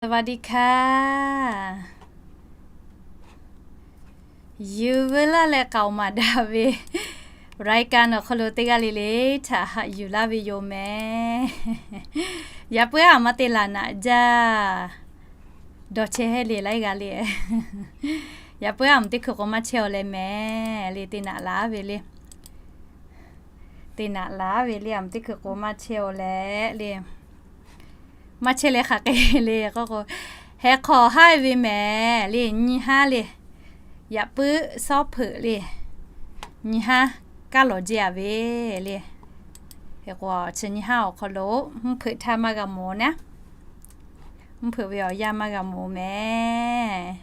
สวัสดีค่ะ Yuˬ veu laˇ leh k'aoˍ maˍ daꞈ ve รายการ awˬ hk'aw lo teˇ g'aˇ le le htaꞈ haꞈ yuˬ laˇ ve yoˬ mehˍ. Yaꞈ puiˉ aˬ ma te laˬ naꞈ jaˇ, dawˇ chehˇ heˆ le laiˉ g'aˇ le. Yaꞈ puiˉ aˬ ma teˇ hkui k'o maˇ chehˇ aw leh mehˍ le, te naꞈ laˬ ve le. Te naꞈ laˬ ve le, aˬ ma teˇ hkui k'o maˇ chehˇ aw leh le. Maˇ chehˇ leh hk'aˬ hk'e le k'oˆ k'o, heh hk'aw haˉ ve mehˍ le, nyi haˉ le. Yaꞈ puiˉ sawˉ hpeuꞈ le, nyi haˉ kaˇ lawˬ jehˇ a ve le. Hk'e k'o chi nyi haˉ awˬ hk'aw lo mvuhˇ hpeuꞈ htaˇ maˇ g'a mawˬ naˉ. Mvuhˇ hpeuꞈ ve awˬ yanˇ maˇ g'a mawˬ mehˍ.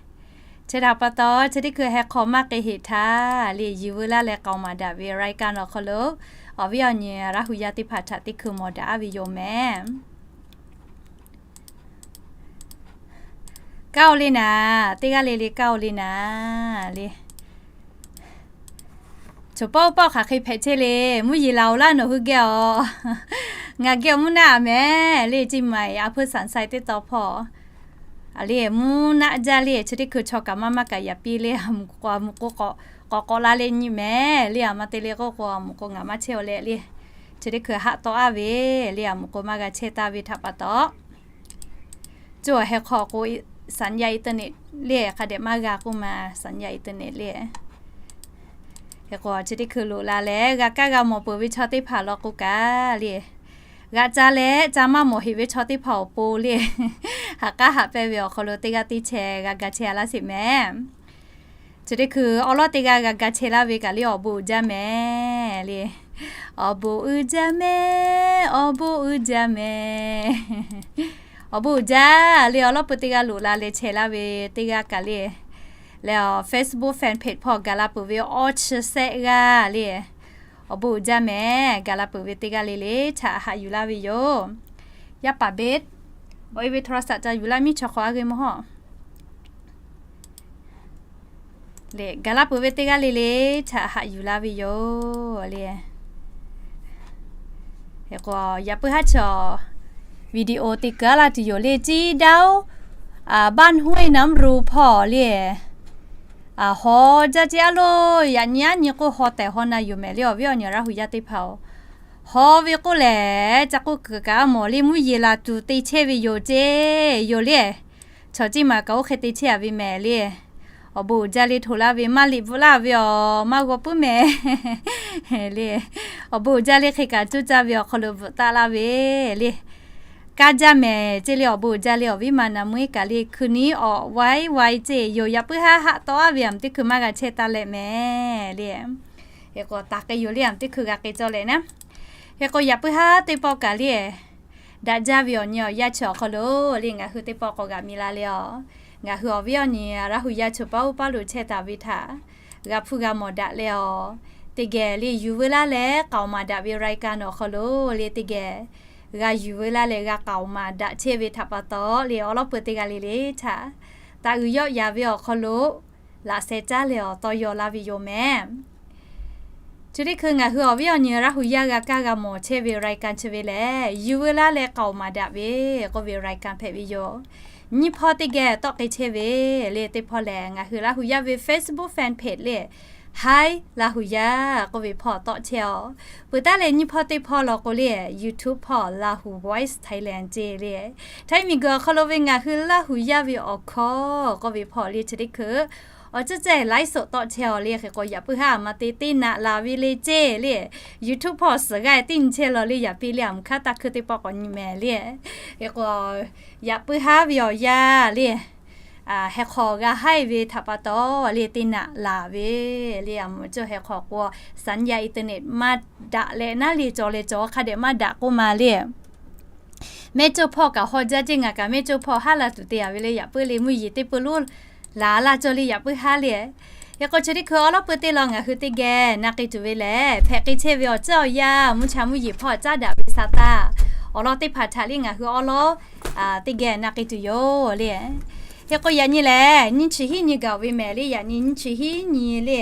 Chi htaꞈ pa taw, chi teˇ hkui heh hk'aw maˇ k'e heꞈ htaˇ le, yuˬ veu laˇ leh k'aoˍ maˍ daꞈ ve รายการ awˬ hk'aw lo awˬ viˉ awˬ nyi Laˇ hu yaˇ teˇ hpaˍ htaꞈ teˇ hkui mawˬ daꞈ a ve yoˬ mehˍ. Kaˇ o le naˍ, teˇ g'aˇ le le kaˇ o le naˍ le. Choˬ pawˆ pawˆ hk'aˬ hk'e hpehꞈ chehˇ le, mvuhˇ yeˬ laˬ oˬ laˇ nawˬ hui geh awˬ. Ngaˬ geh awˬ mvuhˇ naˆ a mehˍ le, เชียงใหม่ อำเภอสันทราย teˇ tawn hpawˇ. A le mvuhˇ naˆ jaˇ le, chi teˇ hkui chaw kaꞈ maˇ maˇ kaꞈ yaꞈ piˇ le, a mvuhˇ k'o a mvuhˇ k'o k'awꞈ k'awꞈ la leh nyi mehˍ le, aˬ ma te le k'oˆ k'o a mvuhˇ k'o ngaˬ maˇ chehˇ aw leh le. Chi teˇ hkui haˆ tawˆ a ve le, a mvuhˇ k'o maˇ g'a chehˇ taˍ ve htaꞈ pa taw, coˇ heh hk'aw k'o สัญญาณอินเทอร์เน็ต le hk'a dehꞈ maˇ g'a k'oˆ ma, สัญญาณอินเทอร์เน็ต le. Hk'e k'o chi teˇ hkui loꞈ la leh g'a kaˇ g'a mawˬ peuˬ ve chaw teˇ hpaˍ law k'o kaꞈ le, g'a ca leh ca maˇ mawˬ heꞈ ve chaw teˇ hpaˍ awˬ pon le, haꞈ k'aˉ haꞈ pehnˇ ve awˬ hk'aw lo teˇ g'aˇ teˇ chehˇ g'a ga chehˇ a laˇ sheˍ mehˍ. Chi teˇ hkui awˉ lawˉ teˇ g'aˇ g'a ga chehˇ laˇ ve kaꞈ le awˬ bon uiˍ jaˇ mehˍ le. Awˬ bon uiˍ jaˇ mehˍ, awˬ bon uiˍ jaˇ mehˍ. Awˬ bon uiˍ jaˇ le, awˉ lawˉ peu teˇ g'aˇ loꞈ la leh chehˇ laˇ ve teˇ g'aˇ kaꞈ le. Leh awˬ Facebook fan page hpawˇ gaˬ la peuˬ ve awˇ chi sehˆ g'aˇ le. Awˬ bon uiˍ jaˇ mehˍ, gaˬ la peuˬ ve teˇ g'aˇ le le htaꞈ haꞈ yuˬ laˇ ve yoˬ. Yaˇ paˍ เบส awˬ e ve โทรศัพท์ ca yuˬ laˇ miˇ chaw hk'aw aˇ g'e mawˇ hawˇ. Le gaˬ la peuˬ ve teˇ g'aˇ le le htaꞈ haꞈ yuˬ laˇ ve yoˬ le. Hk'e k'o yaꞈ puiˉ haˉ chaw video te kuˬ a laˇ tuˬ yoˬ le, จีดาว บ้านห้วยน้ำรู hpawˇ le. Haw jaˇ ce a lo, yaꞈ nyi aˉ nyi k'oˆ haw tehˬ haw na yoˬ mehˍ le, awˬ viˉ awˬ nyi Laˇ hu yaˇ teˇ hpaˍ-oˬ. Haw ve k'oˆ lehˬ ca k'oˆ kuiˬ kaꞈ mawˬ le, mvuhˇ yeˬ laˬ tuˬ te chehˇ ve yoˬ ce yoˬ le. Chaw ceˇ maˬ kaꞈ oˇ hk'e te chehˇ a ve mehˍ le. Awˬ bon uiˍ jaˇ le htoꞈ laˇ ve maˇ liꞈ bvuhꞈ laˇ ve awˬ maˇ g'aw puiˉ mehˍ le. Awˬ bon uiˍ jaˇ le hk'e kaꞈ cuˇ caˇ ve awˬ hk'aw lo bvuhꞈ taˆ laˇ ve le. Kaˇ jaˇ mehˍ ce le, awˬ bon uiˍ jaˇ le, awˬ viˉ ma naˍ muˇ kaꞈ le hkui niˉ awˬ waiˉ waiˉ ce yoˬ. Yaꞈ puiˉ haˉ haˆ tawˆ a ve aˬ ma teˇ hkui maˇ g'a chehˇ taˍ leh mehˍ le. Hk'e k'o taˍ k'e yoˬ le, aˬ ma teˇ hkui g'a k'e cawˇ leh naˉ. Hk'e k'o yaꞈ puiˉ haˉ teˇ pawˆ kaꞈ le, daꞈ jaˇ ve awˬ nyi awˬ yanˇ chi awˬ hk'aw lo le ngaˬ hui teˇ pawˆ k'awꞈ g'aꞈ mi la le a. Ngaˬ hui awˬ viˉ awˬ nyi Laˇ hu yaˇ choˬ paˉ uˉ paˉ lo chehˇ taˍ ve htaꞈ g'a hpuˇ g'a mawˬ daꞈ leh a. Teˇ geh le yuˬ veu laˇ leh k'aoˍ maˍ daꞈ ve รายการ awˬ hk'aw lo le teˇ geh g'a yuˬ veu laˇ leh g'a k'aoˍ maˍ daꞈ chehˇ ve htaꞈ pa taw le awˉ lawˉ peu teˇ g'aˇ le le htaꞈ taꞈ uiˍ yawˆ yaˍ ve awˬ hk'aw lo laꞈ sheh caˉ leh awˬ taw yaw laˇ ve yoˬ mehˍ. Chi teˇ hkui ngaˬ hui awˬ viˉ awˬ nyi Laˇ hu yaˇ g'a kaˇ g'a mawˬ chehˇ ve รายการ chi ve lehˬ, yuˬ veu laˇ leh k'aoˍ maˍ daꞈ ve k'oˆ ve รายการ hpehꞈ ve yoˬ. Nyiˇ hpawˇ teˇ geh tawˆ k'e chehˇ ve le teˇ hpawˇ lehˬ, ngaˬ hui Laˇ hu yaˇ ve Facebook fan page le Hi Laˇ hu yaˇ k'oˆ ve hpawˇ tawˆ chehˇ a. Peuˬ taˉ leh nyiˇ hpawˇ teˇ hpawˇ law k'o le YouTube hpawˇ Laˇ hu Voice Thailand ce le, Htaiˇ miˬguiˬ awˬ hk'aw lo ve ngaˬ hui Laˇ hu yaˇ ve awˬ hkawˇ k'oˆ ve hpawˇ le chi teˇ hkui awˬ ceuˬ ceuˬ ไลฟ์สด tawˆ chehˇ a le. Hk'e k'o yaꞈ puiˉ haˉ aˬ ma te teˇ naꞈ laˬ ve le ce le, YouTube hpawˇ suhˍ g'aˇ tiˉ nyi chehˇ law le, yaꞈ piˇ le aˬ mvuhˇ hk'aˇ taˇ hkui teˇ pawˆ k'awꞈ nyi mehˍ le. Hk'e k'o yaꞈ puiˉ haˉ ve awˬ yanˇ le, heh hk'aw g'a haiˇ ve htaꞈ pa taw le teˇ naꞈ laˬ ve le. Aˬ mvuhˇ cawˇ heh hk'aw k'o สัญญาณอินเทอร์เน็ต maˇ daꞈ leh naˉ le, cawˬ leh cawˬ hk'a dehꞈ maˇ daꞈ k'oˆ ma le. Mehˇ cawˇ hpawˇ kaꞈ haw jaˇ ce, ngaˬ kaꞈ mehˇ cawˇ hpawˇ haˉ la tuˬ te a ve le, yaꞈ puiˉ le mvuhˇ yeˬ teˇ peu loˉ laˬ laˇ cawˇ le, yaꞈ puiˉ haˉ le. Hk'e k'o chi teˇ hkui awˉ lawˉ peu teˇ law ngaˬ hui teˇ geh na k'e tuˬ ve lehˬ, hpehꞈ k'e chehˇ ve awˬ ceuˬ awˬ yanˇ mvuhˇ cha mvuhˇ yeˬ hpawˇ caˉ daꞈ ve sa taˇ awˬ lawn teˇ hpaˍ htaꞈ le ngaˬ hui awˉ lawˉ teˇ geh na k'e tuˬ yoˬ le. Hk'e k'o yaꞈ nyi lehˬ nyiˇ chi hiˉ nyi gaˬ ve mehˍ le, yaꞈ nyi nyiˇ chi hiˉ nyi le,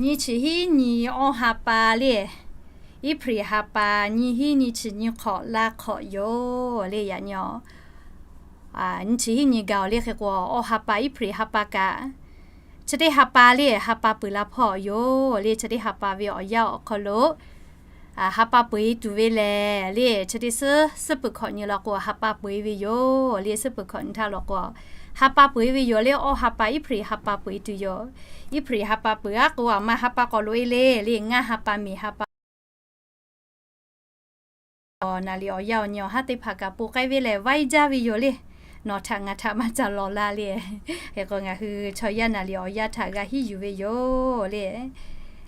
nyiˇ chi hiˉ nyi awˇ ha pa le, April ha pa nyiˇ hiˉ nyiˇ chi nyi hk'awꞈ laˇ hk'awꞈ yoˬ le. Yaꞈ nyi a Nyi chi hiˉ nyi gaˬ-oˬ le. Hk'e k'o, awˇ ha pa Iˉhpriˍ ha pa kaꞈ, chi teˇ ha pa le ha pa peuˬ la hpawˇ yoˬ le. Chi teˇ ha pa ve awˬ yanˇ awˬ hk'aw lo ha pa peuˬ-e tuˬ ve lehˬ le, chi teˇ suhˉ suhˉ peuˬ hkawꞈ nyi law k'o, ha pa peuˬ-e ve yoˬ le. Suhˉ peuˬ hkawꞈ nyi htaˇ law k'o, ha pa peuˬ-e ve yoˬ le. Awˇ ha pa Iˉhpriˍ ha pa peuˬ-e tuˬ yoˬ. Iˉhpriˍ ha pa peuˬ-a k'o, aˬ ma ha pa k'awꞈ loꞈ-e le le, ngaˇ ha pa miˬ ha pa naˍ liꞈ awˬ yanˇ awˬ nyi awˬ haˉ teˇ hpaˍ kaꞈ po k'ai ve lehˬ, vaiˇ jaˇ ve yoˬ le. Nawˬ htaꞈ ngaˬ htaꞈ maˇ ca lawˬ la le. Hk'e k'o, ngaˬ hui chaw yaˇ naˍ liꞈ awˬ yanˇ htaꞈ g'a hiˉ yuˬ ve yoˬ le.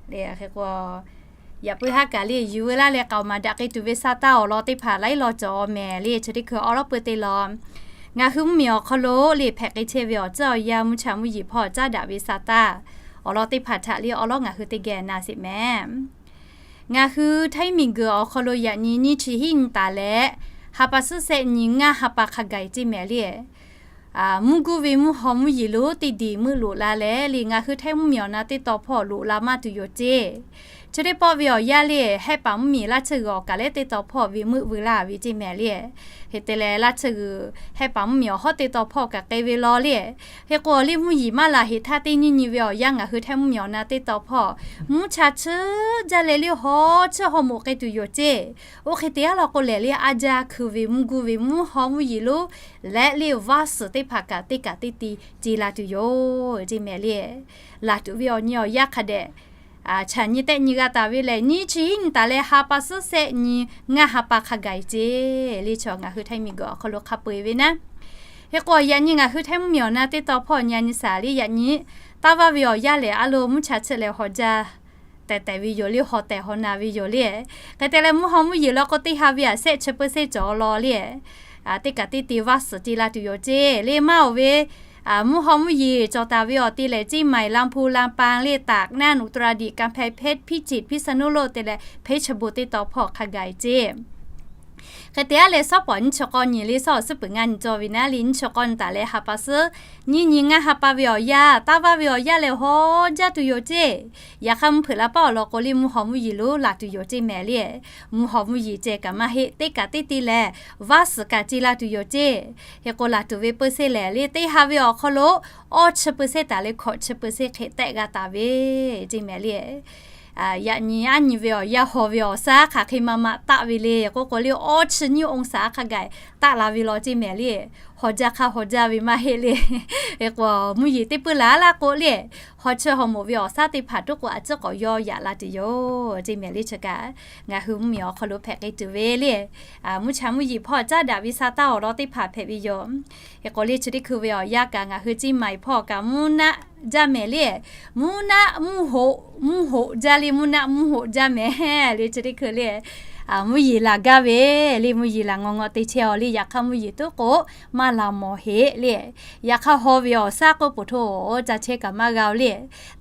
Hk'e k'o, yaꞈ puiˉ haˉ kaꞈ le, yuˬ veu laˇ leh k'aoˍ maˍ daꞈ k'ai tuˬ ve sa taˇ awˬ lawn teˇ hpaˍ laiˉ law cawˬ-aw mehˍ le. Chi teˇ hkui awˉ lawˉ peuˇ te law, ngaˬ hui mvuhˇmiˬ awˬ hk'aw lo le hpehꞈ k'ai chehˇ ve awˬ tcuhˉ awˬ yanˇ, mvuhˇ cha mvuhˇ yeˬ hpawˇ caˉ daꞈ ve sa taˇ awˬ lawn teˇ hpaˍ htaꞈ le awˉ lawˉ ngaˬ hui teˇ geh na sheˍ mehˍ. Ngaˬ hui htaiˇ miˬguiˬ awˬ hk'aw lo yaꞈ nyi nyiˇ chi hiˉ nyi taˍ leh, ha pa suhˉ sehˆ nyi ngaˇ ha pa hk'a gaˬ-e ceˇ mehˍ le. Mvuhˇ guˇ ve mvuhˇ haw mvuhˇ yeˬ lonˉ teˇ diˬ meuˆ loꞈ la leh le, ngaˬ hui htaiˇ mvuhˇmiˬ awˬ na teˇ taw hpawˇ loꞈ la maˇ tuˬ yoˬ ceˇ. Chi teˇ pawˆ ve awˬ yanˇ le, hehˆ paˍ mvuhˇmiˬ laˇ tsuhˇ g'uiˬ awˬ kaˬ leh teˇ taw hpawˇ ve meuˆ veu laˇ ve ceˇ mehˍ le. Hk'e te leh, laˇ tsuhˇ g'uiˬ hehˆ paˍ mvuhˇmiˬ awˬ hawˉ teˇ taw hpawˇ kaꞈ k'ai ve law le. Hk'e k'o, awˬ liˇ mvuhˇ yeˬ maˇ laˬ heꞈ htaˇ, teˇ nyiˇ nyi ve awˬ yanˇ ngaˬ hui htaiˇ mvuhˇmiˬ awˬ na teˇ taw hpawˇ mvuhˇ cha tsuhˇ jaˇ leh le haw tsuhˇ haw moꞈ k'ai tuˬ yoˬ ceˇ. Oˇ hk'e te-a law k'o lehˬ le, aˉ jaˇ hkui ve mvuhˇ guˇ ve mvuhˇ haw mvuhˇ yeˬ lonˉ leh le vaˇ suhˍ teˇ hpaˍ kaꞈ teˇ kaꞈ teˇ ti ce la tuˬ yoˬ ceˇ mehˍ le. Laˬ tuˬ ve awˬ nyi awˬ yanˇ hk'a dehꞈ chaꞈ nyi tehˆ nyi g'a taˍ ve lehˬ, nyiˇ chi hiˉ nyi taˍ leh ha pa suhˉ sehˆ nyi ngaˇ ha pa hk'a gaˬ-e ceˇ le. Chaw ngaˬ hui htaiˇ miˬguiˬ awˬ hk'aw lo hk'a peu-eˬ ve naˉ. Hk'e k'o, yaꞈ nyi ngaˬ hui htaiˇ mvuhˇmiˬ awˬ na teˇ taw hpawˇ nyi a nyi shaˍ le, yaꞈ nyi taˇ vaˇ ve awˬ yanˇ lehˬ, a lo mvuhˇ cha tsuhˇ leh haw jaˇ tehˬ tehˬ ve yoˬ le, haw tehˬ haw na ve yoˬ le. Hk'e te leh, mvuhˇ haw mvuhˇ yeˬ law k'o, teˇ ha ve aꞈ sehˆ chi peu se cawˬ law le. Teˇ kaꞈ teˇ te vaˇ suhˍ ce la tuˬ yoˬ ceˇ le. Maˇ oˬ ve, mvuhˇ haw mvuhˇ yeˬ cawˬ taˍ ve awˬ te lehˬ, Ciˇ maiˍ, Laˇ hpu, Laˇ paˍ le, Taˍ naˇ, Uˍ tawˍ raˍ diꞈ, Kaˍ hpehˍ hpehˇ, Hpiˇ ciˍ, Hpiˇ saˍ nuˇ loˆ te leh Hpeˇ chi bon teˇ taw hpawˇ hk'a gaˬ-e ceˇ. Hk'e te-a leh, sawˉ pawˍ nyiˇ chi k'awˇ nyi le, sawˉ awˬ suhˉ peuˬ ngaˇ nyi cawˇ ve naˉ le, nyiˇ chi k'awˇ nyi taˍ leh ha pa suhˉ nyiˇ nyi ngaˇ ha pa ve awˬ yanˇ, taˇ vaˇ ve awˬ yanˇ lehˬ, haw jaˇ tuˬ yoˬ ceˇ. Yaꞈ hk'aˇ, mvuhˇ hpeuꞈ la paˉ awˬ lawn k'o le, mvuhˇ haw mvuhˇ yeˬ lonˉ laˬ tuˬ yoˬ ceˇ mehˍ le. Mvuhˇ haw mvuhˇ yeˬ ceh kaꞈ maˇ heˆ, teˇ kaꞈ teˇ te lehˬ, vaˇ suhˍ kaꞈ ce la tuˬ yoˬ ceˇ. Hk'e k'o, laˬ tuˬ ve peu se lehˬ le, teˇ ha ve awˬ hk'aw lo awˇ chi peu se taˍ leh hkawꞈ chi peu se hk'e tehˆ g'a taˍ ve ceˇ mehˍ le. Yaꞈ nyi aˉ nyi ve awˬ yanˇ haw ve awˬ shaˉ hk'aˬ hk'e ma ma taˆ ve le k'oˆ k'o le, awˇ chi nyiˇ องศา hk'a gaˬ taˆ la ve law ceˇ mehˍ le. Haw jaˇ hk'aˇ haw jaˇ ve maˇ heˆ le. Hk'e k'o, mvuhˇ yeˬ teˇ puiˉ laˬ laˇ k'o le, haw chi haw moꞈ ve awˬ shaˉ teˇ hpaˍ toˉ k'o, a ciˉ k'awꞈ yawˇ yaꞈ la tuˬ yoˬ ceˇ mehˍ le. Chi kaꞈ ngaˬ hui mvuhˇmiˬ awˬ hk'aw lo hpehꞈ k'ai tuˬ ve le, mvuhˇ cha mvuhˇ yeˬ hpawˇ caˉ daꞈ ve sa taˇ awˬ lawn teˇ hpaˍ hpehꞈ ve yoˬ. Hk'e k'o le, chi teˇ hkui ve awˬ yanˇ kaꞈ ngaˬ hui Ciˇ maiˍ hpawˇ kaꞈ mvuhˇ naˆ jaˇ mehˍ le. Mvuhˇ naˆ mvuhˇ hoꞈ, mvuhˇ hoꞈ jaˇ le, mvuhˇ naˆ mvuhˇ hoꞈ jaˇ mehˍ le. Chi teˇ hkui le, mvuhˇ yeˬ laˬ gaˇ ve le, mvuhˇ yeˬ laˬ ngawˬ ngawˬ te chehˇ-aw le. Yaꞈ hk'aˇ, mvuhˇ yeˬ toˉ k'o maˇ la mawˬ heˆ le. Yaꞈ hk'aˇ, haw ve awˬ shaˉ k'oˆ poˬ hto ca chehˇ kaꞈ maˇ g'a-o le.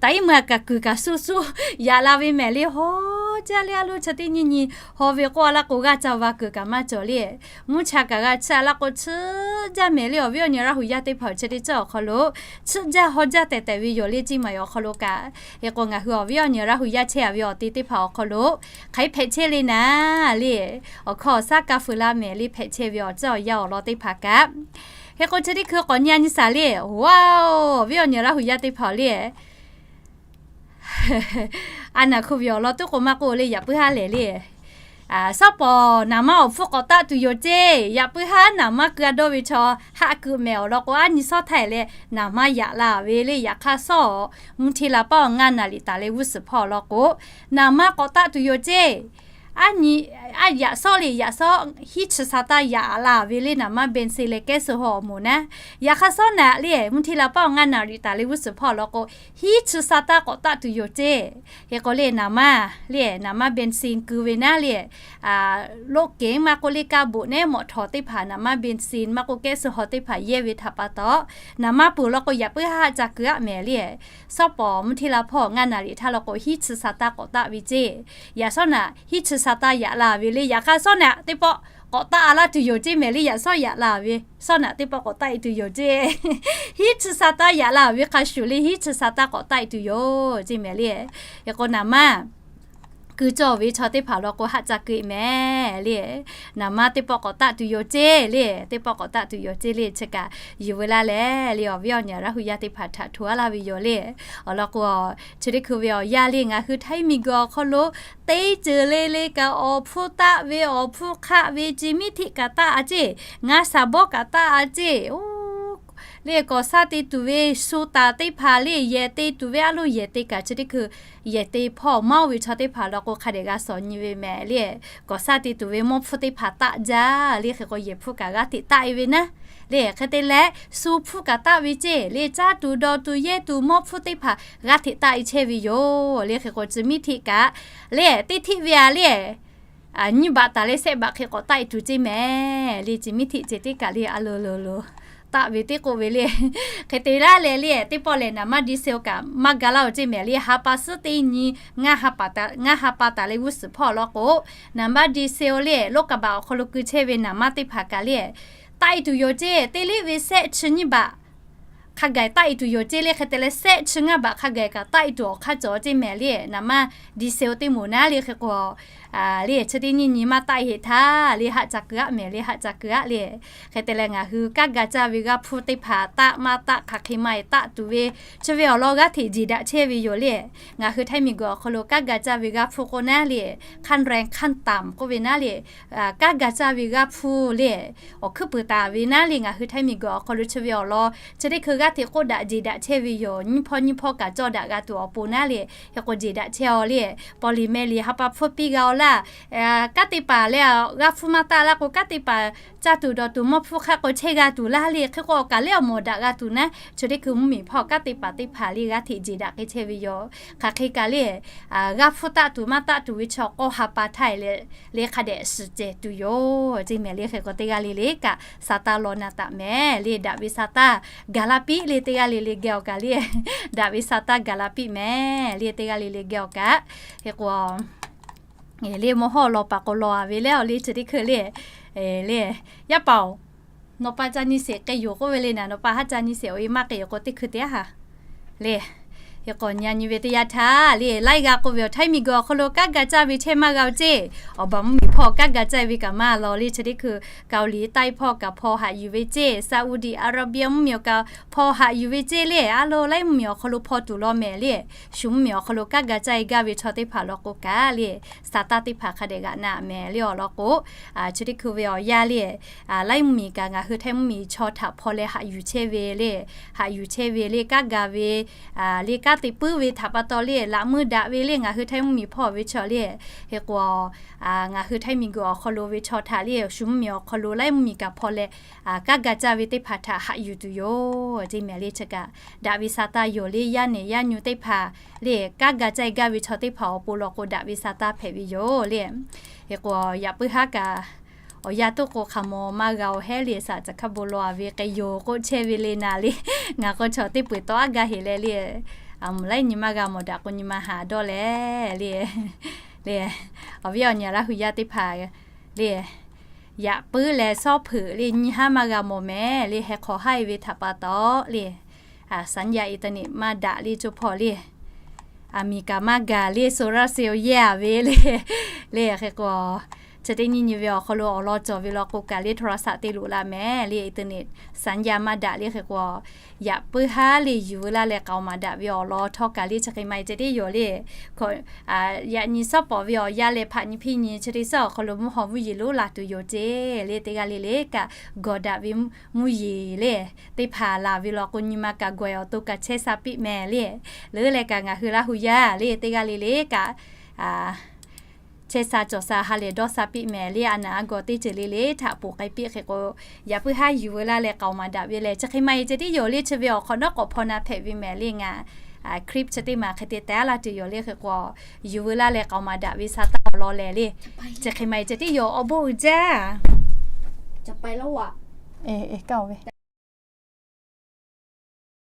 Taꞈ iˉ meuˇ kaꞈ kuiˬ kaꞈ suˆ suˆ yaꞈ la ve mehˍ le. Haw jaˇ le, a lo chi teˇ nyiˇ nyi haw ve k'oˆ-a laˇ k'o, g'aˇ ca va kuiˬ kaꞈ maˇ cawˬ le. Mvuhˇ cha kaꞈ g'a chiˇ-a laˇ k'o, chiˇ jaˇ mehˍ le. Awˬ viˉ awˬ nyi Laˇ hu yaˇ teˇ hpaˍ-oˬ, chi teˇ ceuˬ awˬ hk'aw lo chiˇ jaˇ haw jaˇ tehˬ tehˬ ve yoˬ le. Ciˇ maiˍ awˬ hk'aw lo kaꞈ, hk'e k'o, ngaˬ hui awˬ viˉ awˬ nyi Laˇ hu yaˇ chehˇ-a ve awˬ te teˇ hpaˍ awˬ hk'aw lo hk'aˬ hk'e hpehꞈ chehˇ le naˉ le. Awˬ hkawˇ awˬ shaˉ kaˇ feu laˇ mehˍ le, hpehꞈ chehˇ ve awˬ tcuhˉ awˬ yanˇ awˬ lawn teˇ hpaˍ kaꞈ. Hk'e k'o, chi teˇ hkui k'awꞈ nyi a nyi shaˍ le. Awˬ viˉ awˬ nyi Laˇ hu yaˇ teˇ hpaˍ-oˬ le, a naˬ hk'u ve awˬ lawn toˉ k'o maˇ k'oˆ le, yaꞈ puiˉ haˉ lehˬ le. Sawˉ pawˍ naˍ manˇ awˬ hpfuhˇ k'awꞈ taˆ tuˬ yoˬ ceˇ. Yaꞈ puiˉ haˉ naˍ manˇ keu-a dawˇ ve chaw haˆ keu mehˍ awˬ lawn k'o, aˉ nyi sawˉ htaiˍ leh naˍ manˇ yaꞈ la ve le. Yaꞈ hk'aˇ, sawˉ mvuhˇ hteˇ la paˉ awˬ ngaˇ naˍ riˍ taˍ leh g'uˇ suhˍ hpawˇ awˬ lawn k'o, naˍ manˇ k'awꞈ taˆ tuˬ yoˬ ceˇ. Aˉ nyi, aˉ yaꞈ sawˉ le, yaꞈ sawˉ hiˉ chi sa taˇ yaꞈ la ve le, naˍ manˇ เบนซิน leh แก๊สโซฮอล์ awˬ moˍ naˉ. Yaꞈ hk'aˇ, sawˉ naꞈ le, mvuhˇ hteˇ la paˉ awˬ ngaˇ naˍ riˍ taˍ leh g'uˇ suhˍ hpawˇ awˬ lawn k'o, hiˉ chi sa taˇ k'awꞈ taˆ tuˬ yoˬ ceˇ. Hk'e k'o le, naˍ manˇ le, naˍ manˇ เบนซิน keu ve naˉ le, loˆ keˍ maˇ k'oˆ le, kaˇ boꞈ nehˉ mawꞈ htawˍ teˇ hpaˍ naˍ manˇ เบนซิน maˇ k'oˆ แก๊สโซฮอล์ teˇ hpaˍ yehˇ ve htaꞈ pa taw, naˍ manˇ peuˬ lawn k'o, yaꞈ puiˉ haˉ ca keu-a mehˍ le. Sawˉ pawˍ mvuhˇ hteˇ la paˉ awˬ ngaˇ naˍ riˍ htaˇ lawn k'o, hiˉ chi sa taˇ k'awꞈ taˆ ve ceˇ. Yaꞈ sawˉ naꞈ hiˉ chi sa taˇ yaꞈ la ve le. Yaꞈ hk'aˇ, sawˉ naꞈ teˇ pawˆ k'awꞈ taˆ-a laˇ tuˬ yoˬ ceˇ mehˍ le. Yaꞈ sawˉ yaꞈ la ve, sawˉ naꞈ teˇ pawˆ k'awꞈ taˆ-e tuˬ yoˬ ceˇ. Hiˉ chi sa taˇ yaꞈ la ve hk'a shuˍ le, hiˉ chi sa taˇ k'awꞈ taˆ-e tuˬ yoˬ ceˇ mehˍ le. Hk'e k'o, naˍ manˇ keu cawˇ ve chaw teˇ hpaˍ law k'o haˆ ca keu mehˍ le. Naˍ manˇ teˇ pawˆ k'awꞈ taˆ tuˬ yoˬ ceˇ le. Teˇ pawˆ k'awꞈ taˆ tuˬ yoˬ ceˇ le. Chi kaꞈ yuˬ veu laˇ leh le, awˬ viˉ awˬ nyi Laˇ hu yaˇ teˇ hpaˍ htaꞈ hto aˉ laˇ ve yoˬ le. Awˬ lawn k'o, chi teˇ hkui ve awˬ yanˇ le ngaˬ hui Htaiˇ miˬguiˬ awˬ hk'aw lo teˇ ceuˬ le le kaꞈ awˬ hpfuhˇ taˆ ve, awˬ hpfuhˇ hk'aˆ ve, chi miˉ hteˆ kaꞈ taˆ a ceˇ, ngaˇ shaˍ bawˆ kaꞈ taˆ a ceˇ. Le kawˍ shaˇ te tuˬ ve shu taˍ teˇ hpaˍ le yehˬ te tuˬ ve a loˇ yehˬ te kaꞈ chi teˇ hkui yehˬ te hpawˇ maˇ oˇ ve chaw teˇ hpaˍ law k'o hk'a dehꞈ g'a shawˍ nyi ve mehˍ le. Kawˍ shaˇ te tuˬ ve mawˇ hpfuhˇ teˇ hpaˍ taˆ jaˇ le. Hk'e k'o yehˬ hpfuhˇ kaꞈ g'aˇ hteꞈ taˆ e ve naˉ le. Hk'e te leh shu hpfuhˇ kaꞈ taˆ ve ceˇ le. Caˇ tuˬ dawˬ tuˬ yehˇ tuˬ mawˇ hpfuhˇ teˇ hpaˍ g'aˇ hteꞈ taˆ e chehˇ ve yoˬ le. Hk'e k'o chi miˉ hteˆ kaꞈ le teˇ hteˆ ve a le nyiˇ baꞈ taˍ leh shehˆ baꞈ hk'e k'awꞈ taˆ e tuˬ ceˇ mehˍ le. Chi miˉ hteˆ ceh teˇ kaꞈ le a lo lo lo taˆ ve teˇ k'oˆ ve le. Hk'e te laˇ leh le teˇ pawˆ lehˬ naˍ manˇ diesel kaꞈ maˇ ga laˇ oˬ ceˇ mehˍ le. Ha pa suhˉ teˇ nyi ngaˇ ha pa taˍ, ngaˇ ha pa taˍ leh g'uˇ suhˍ hpawˇ law k'o, naˍ manˇ diesel le รถกระบะ awˬ hk'aw lo keu chehˇ ve naˍ manˇ teˇ hpaˍ kaꞈ le taˆ e tuˬ yoˬ ceˇ. Teˇ liˆ ve shehˆ chi nyiˇ baꞈ hk'a gaˬ taˆ e tuˬ yoˬ ceˇ le. Hk'e te leh shehˆ chi ngaˇ baꞈ hk'a gaˬ kaꞈ taˆ e tuˬ awˬ hk'aˇ cawˬ ceˇ mehˍ le. Naˍ manˇ diesel teˇ moˍ naˉ le. Hk'e k'o le chi teˇ nyiˇ nyi maˇ taˆ e heˆ htaˇ le haˆ ca keu aˆ mehˍ le. Haˆ ca keu aˆ le. Hk'e te leh ngaˬ hui kanˉ ga caˇ ve g'aˇ hpfuhˇ teˇ hpaˍ taˆ maˇ taˆ hk'aˬ hk'e maˇ e taˆ tuˬ ve chi ve awˬ lawn g'aˇ hteꞈ jeˬ daꞈ chehˇ ve yoˬ le. Ngaˬ hui Htaiˇ miˬguiˬ awˬ hk'aw lo kanˉ ga caˇ ve g'aˇ hpfuhˇ k'oˆ naˉ le ขั้นแรง ขั้นต่ำ k'oˆ ve naˉ le kanˉ ga caˇ ve g'aˇ hpfuhˇ le awˬ hkuiˉ puiˍ taˍ ve naˉ le ngaˬ hui Htaiˇ miˬguiˬ awˬ hk'aw lo chi ve awˬ lawn chi teˇ hkui g'aˇ hteꞈ k'oˆ daꞈ jeˬ daꞈ chehˇ ve yoˬ. Nyiˇ hpawˇ nyiˇ hpawˇ kaꞈ cawˇ daꞈ g'a tuˬ awˬ pon naˉ le hk'e k'o jeˬ daꞈ chehˇ aw le. Paw liꞈ meh liꞈ ha pa hpfuhˇ piˇ g'a aw laˇ. Kanˉ te paˍ leh g'aˇ hpfuhˇ maˇ taˆ laˇ k'o kanˉ te paˍ caˇ tuˬ dawˬ tuˬ mawˇ hpfuhˇ hk'aˆ k'o chehˇ g'a tuˬ laˇ le. Hk'e k'o awˬ kaˬ lehˬ awˬ mawˬ daꞈ g'a tuˬ naˉ chi teˇ hkui mvuhˇmiˬ hpawˇ kanˉ te paˍ teˇ hpaˍ le g'aˇ hteꞈ jeˬ daꞈ k'ai chehˇ ve yoˬ. Hk'aˬ hk'e kaꞈ le g'aˇ hpfuhˇ taˆ tuˬ maˇ taˆ tuˬ ve chaw k'awˇ ha pa htaˇ e le le hk'a dehꞈ suhˍ cehˬ tuˬ yoˬ ceˇ mehˍ le. Hk'e k'o teˇ g'aˇ le le kaꞈ sa taˇ law na taˍ mehˍ le. Daꞈ ve sa taˇ gaˬ la piˇ le. Teˇ g'aˇ le le geh awˬ kaˬ le daꞈ ve sa taˇ gaˬ la piˇ mehˍ le. Teˇ g'aˇ le le geh awˬ kaꞈ hk'e k'o le mawˇ hawˉ law paˍ k'o law a ve leh awˬ le chi teˇ hkui le le yaˇ paˍ oˬ, nawˬ pa ca nyi sheˍ k'ai yoˬ k'oˆ ve le naˍ. Nawˬ pa haˉ ca nyi sheˍ awˬ e maˇ k'ai yoˬ k'o teˇ hkui te aˉ ha le. Hk'e k'o nyi a nyi ve teˇ yanˇ htaˇ le laiˉ g'a k'oˆ ve awˬ Htaiˇ miˬguiˬ awˬ hk'aw lo kanˉ ga caˇ ve chehˇ maˇ g'a oˬ ceˇ. Awˬ baˬ mvuhˇmiˬ hpawˇ kanˉ ga caˇ ve kaꞈ maˇ law le chi teˇ hkui Kaoˍliˍ taiˇ hpawˇ kaꞈ hpaw haꞈ yuˬ ve ceˇ. Saˍuˍdiˍ Aˍraˍbiˍ mvuhˇmiˬ awˬ kaꞈ hpaw haꞈ yuˬ ve ceˇ le. A lo laiˉ mvuhˇmiˬ awˬ hk'aw lo hpaw tuˬ law mehˍ le. Shu mvuhˇmiˬ awˬ hk'aw lo kanˉ ga caˇ e gaˇ ve chaw teˇ hpaˍ law k'o kaꞈ le sa taˇ teˇ hpaˍ hk'a dehꞈ g'aꞈ na mehˍ le. Awˬ lawn k'o chi teˇ hkui ve awˬ yanˇ le laiˉ mvuhˇmiˬ kaꞈ ngaˬ hui Htaiˇ mvuhˇmiˬ chaw htaꞈ hpaw leh haꞈ yuˬ chehˇ ve le. Haꞈ yuˬ chehˇ ve le kanˉ ga ve le kanˉ te puiˉ ve htaꞈ pa taw le laꞈ meuˇ daꞈ ve le ngaˬ hui Htaiˇ mvuhˇmiˬ hpawˇ ve chaw le. Hk'e k'o ngaˬ hui Htaiˇ miˬguiˬ awˬ hk'aw lo ve chaw htaꞈ le shu mvuhˇmiˬ awˬ hk'aw lo laiˉ mvuhˇmiˬ kaꞈ hpaw leh kanˉ ga caˇ ve teˇ hpaˍ htaꞈ haꞈ yuˬ tuˬ yoˬ ceˇ mehˍ le. Chi kaꞈ daꞈ ve sa taˇ yoˬ le. Yaˇ nehˬ yaˇ nyu teˇ hpaˍ le kanˉ ga caˇ e gaˇ ve chaw teˇ hpaˍ awˬ pon law k'o daꞈ ve sa taˇ hpehꞈ ve yoˬ le. Hk'e k'o yaꞈ puiˉ haˉ kaꞈ awˬ yanˇ toˆ k'o hk'aˬ mawˬ maˇ g'a awˬ hehˉ le saˍ caˬ hk'a bon law a ve k'ai yoˬ k'oˆ chehˇ ve le naˍ le. Ngaˬ k'o chaw teˇ peu tawˆ aˉ gaˇ heˍ leh le, a mvuhˬ laiˉ nyi maˇ g'a mawˬ daꞈ k'o nyi ma haꞈ dawˇ leh le le awˬ viˉ awˬ nyi Laˇ hu yaˇ teˇ hpaˍ le yaꞈ puiˉ leh shawˉ hpeuꞈ le nyi haˉ maˇ g'a mawˬ mehˍ le. Heh hk'awꞈ haˉ e ve htaꞈ pa taw le สัญญาณอินเทอร์เน็ต maˇ daꞈ le co hpawˇ le. Aˍmeˍriˍkaˍ maˇ gaˬ le โซลาร์เซลล์ yehˇ a ve le. Le hk'e k'o chi teˇ nyi nyi ve awˬ hk'aw lo awˬ lawn cawˬ ve law k'o kaꞈ le โทรศัพท์ te loꞈ la mehˍ le. อินเทอร์เน็ต สัญญาณ maˇ daꞈ le. Hk'e k'o yaꞈ puiˉ haˉ le yuˬ veu laˇ leh k'aoˍ maˍ daꞈ ve awˬ lawn htawˇ kaꞈ le chi hk'e maˇ e ceh tiˉ yoˬ le. Yaꞈ nyi shawˉ pawˍ ve awˬ yanˇ leh hpaꞈ nyi hpiˇ nyi chi teˇ suhˉ awˬ hk'aw lo mvuhˇ haw mvuhˇ yeˬ lonˉ la tuˬ yoˬ ceˇ le. Teˇ g'aˇ le le kaꞈ gawˬ daꞈ ve mvuhˇ yeˬ le teˇ hpaˍ laˬ ve law k'o nyi ma kaꞈ gawˬ e awˬ to kaꞈ chehˇ sha piˇ mehˍ le. Leuˉ leh kaꞈ ngaˬ hui Laˇ hu yaˇ le teˇ g'aˇ le le kaꞈ chehˇ sha cawˬ sha ha lehˬ dawˇ sha piˇ mehˍ le. A naˬ a gawˬ teˇ ceuˬ le le htaꞈ poˬ k'ai piˇ. Hk'e k'o yaꞈ puiˉ haˉ yuˬ veu laˇ leh k'aoˍ maˍ daꞈ ve lehˬ chi hk'e maˇ e ceh tiˉ yoˬ le. Chi ve awˬ hk'awꞈ nawˉ k'awꞈ hpaw na hpehꞈ ve mehˍ le. Ngaˬ clip chi teˇ maˬ hk'e te teh laˇ tuˬ yoˬ le. Hk'e k'o yuˬ veu laˇ leh k'aoˍ maˍ daꞈ ve sha taˇ awˬ lawn lehˬ le chi hk'e maˇ e ceh tiˉ yoˬ. Awˬ bon uiˍ jaˇ.